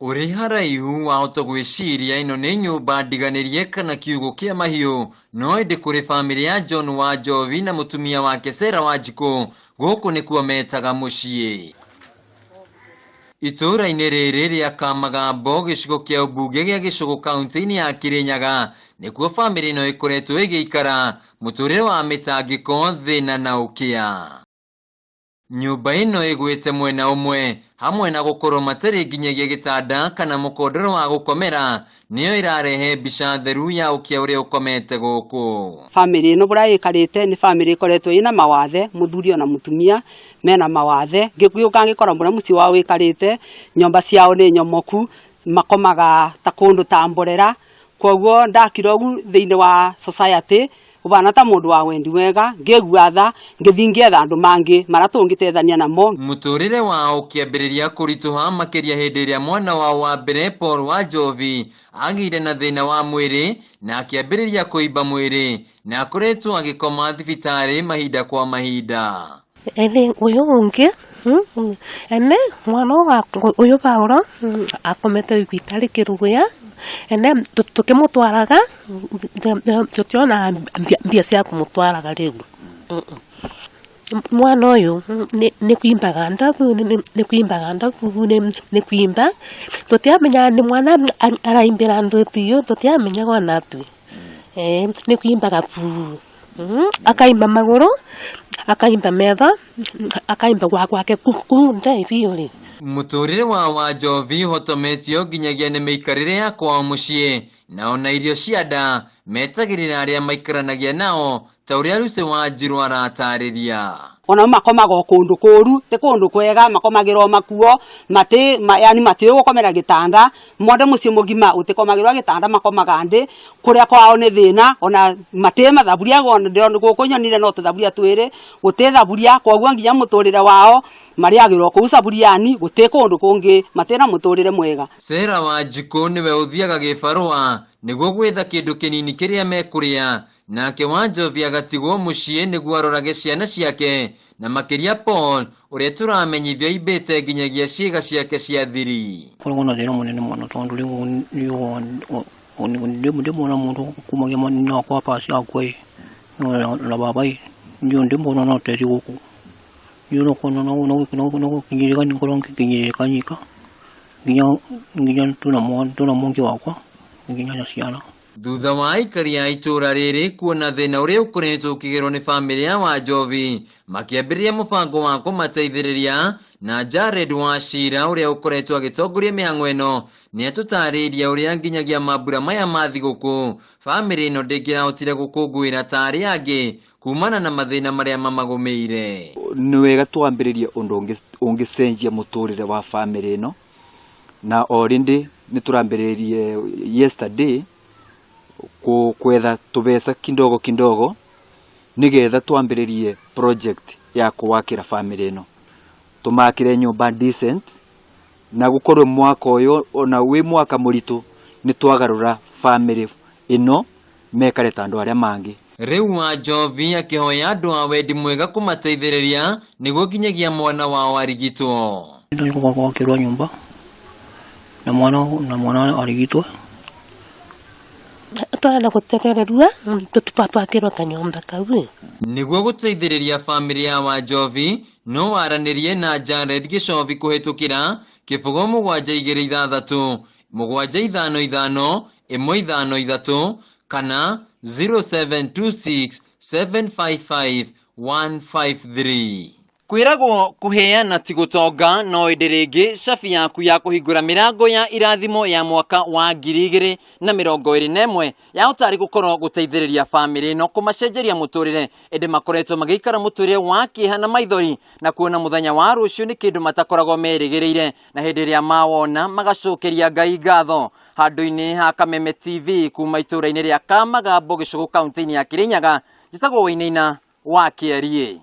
Ũrĩ haraihu wahota gwĩciria ĩno nĩ nyũmba ndiganĩrie kana kiugũ kĩa mahiũ, no ĩndĩ kũrĩ bamĩrĩ ya John Wanjohi na mũtumia wake Sarah Wanjikũ, gũkũ nĩkuo metaga mũciĩ. Itũũra-inĩ rĩrĩ rĩa Kamagambo gĩcigo kĩa ũmbunge gĩa Gĩcũgũ kaunti-inĩ ya Kĩrĩnyaga nĩkuo bamĩrĩ ĩno ĩkoretwo ĩgĩikara mũtũrĩre wa mĩtangĩko, thĩna na ũkĩa. Nyũmba ĩno ĩgwĩte mwena ũmwe hamwe na gũkorwo matarĩ nginyagia gĩtanda kana mũkondoro wa gũkomera nĩyo ĩrarehe mbica theru ya ũkĩa ũrĩa ũkomete gũkũ. Bamĩrĩ ĩno bũrĩa ĩikarĩte nĩ bamĩrĩ ĩkoretwo ĩna mawathe, mũthuri ona mũtumia mena mawathe, ngĩũka ngĩkora bũrĩa mũciĩ wao wĩikarĩte, nyũmba ciao nĩ nyomoku, makomaga ta kũndũ ta mborera, koguo ndakira ũguo thĩinĩ wa society ũbana ta mũndũ wa wendi wega, ngĩigua tha, ngĩthiĩ ngĩetha andũ mangĩ marĩa tũngĩteithania namo. Mũtũrĩre wao ũkĩambĩrĩria kũritũha makĩria hĩndĩ ĩrĩa mwana wao wa mbere Paul Wanjohi agĩire na thĩna wa mwĩrĩ na akĩambĩrĩria kũimba mwĩrĩ na akoretwo agĩkoma thibitarĩ mahinda kwa mahinda. Ene uyu ungi ene mwana wa uyu Paul akomete thibitari Kiruguya ene tukimutwaraga tutiona mbia cia kumutwaraga riu. Mwana uyu ni kwimbaga ndavu, ni kwimbaga ndavu, ni kwimba tutiamenya ni mwana araimbira andu tiyo, tutiamenyaga ona atui. Ni kwimbaga pu, akaimba maguru, akaimba metho, akaimba gwake kunda biũ rĩ. Mũtũrĩre wa Wanjohi ũhotometio nginyagia nĩ mĩikarĩre ya kwao mũciĩ na ona irio cia nda metagĩrĩra arĩa maikaranagia nao ta ũrĩa Lucy Wanjiru aratarĩria. Ona makomaga o kũndũ kũru, ti kũndũ kwega, makomagĩra o makuo, mati, ma, yani matiũĩ gũkomera gĩtanda, monde mũciĩ mũgima ũtĩkomagĩrwo gĩtanda makomaga ndĩ, kũrĩa kwao nĩ thĩna, ona matĩ mathaburia, gũkũ nyonire no tũthaburia twĩrĩ, gũtĩ thaburia, koguo nginya mũtũrĩre wao marĩagĩrwo kũu caburiani, gũtĩ kũndũ kũngĩ, matĩ na mũtũrĩre mwega. Sarah Wanjikũ nĩwe ũthiaga gĩbarũa nĩguo gwetha kĩndũ kĩnini kĩrĩa mekũrĩa, nake Wanjohi agatigwo mũciĩ nĩguo arorage ciana ciake na makĩria Paul ũrĩa tũramenyithio aimbĩte nginyagia ciĩga ciake cia thiri. Koragwo na thĩna mũnene mũno tondũ rĩu ndĩmona mũndũ kumagia nyina wakwa paci akua ĩ na baba ĩ niĩ ndĩmona no teri gũkũ niĩ no gũkinyĩrĩka ngorwo ngĩkinyĩrĩka nyika nginya tũna mũngĩ wakwa nginya na ciana. Thutha wa aikari a itũũra rĩrĩ kuona thĩna ũrĩa ũkoretwo ũkĩgerwo nĩ bamĩrĩ ya Wanjohi, makĩambĩrĩria mũbango wa kũmateithĩrĩria na Jared Wachira ũrĩa ũkoretwo agĩtongoria mĩhang'o ĩno nĩatũtarĩirie ũrĩa nginyagia mambura maya ma thigũkũ bamĩrĩ ĩno ndĩngĩrahotire gũkũngũĩra ta arĩa angĩ kumana na mathĩna marĩa mamagũmĩire. Nĩ wega twambĩrĩrie ũndũ ũngĩcenjia mũtũrĩre wa bamĩrĩ ĩno, na o rĩndĩ nĩ tũrambĩrĩirie yesterday kwetha tũbeca kidogo kidogo nĩgetha twambĩrĩrie project ya kũwakĩra bamĩrĩ ĩno, tũmakĩre nyũmba decent na gũkorwo mwaka ũyũ ona wĩ mwaka mũritũ nĩ twagarũra bamĩrĩ ĩno mekare ta andũ arĩa mangĩ. Rĩu Wanjohi akĩhoya andũ a wendi mwega kũmateithĩrĩria nĩguo nginyagia mwana wao arigitwo. Gwakĩrwo nyũmba na mwana arigitwo. Twarenda gũtetererua twakĩrwo kanyũmba kau. Nĩguo gũteithĩrĩria bamĩrĩ ya Wanjohi no waranĩrie na Jared Gĩcobi kũhĩtũkĩra kĩbũgũ mũgwanja igĩrĩ ithathatũ mũgwanja ithano ithano ĩmwe ithano ithatũ kana 0726 755 153. Kwĩragwo kũheana ti gũtonga, no ĩndĩ rĩngĩ cabi yaku ya kũhingũra mĩrango ya irathimo ya mwaka wa 2021 yahota arĩ gũkorwo gũteithĩrĩria bamĩrĩ ĩno kũmacenjeria mũtũrĩre, ĩndĩ makoretwo magĩikara mũtũrĩre wa kĩeha na maithori na kuona mũthenya wa rũciũ nĩ kĩndũ matakoragwo merĩgĩrĩire, na hĩndĩ ĩrĩa mawona magacokeria Ngai ngatho. Handũ-inĩ ha Kameme TV kuma itũũra-inĩ rĩa Kamagambo Gĩcũgũ kaunti-inĩ ya Kĩrĩnyaga, njĩtagwo Wainaina wa Kĩariĩ.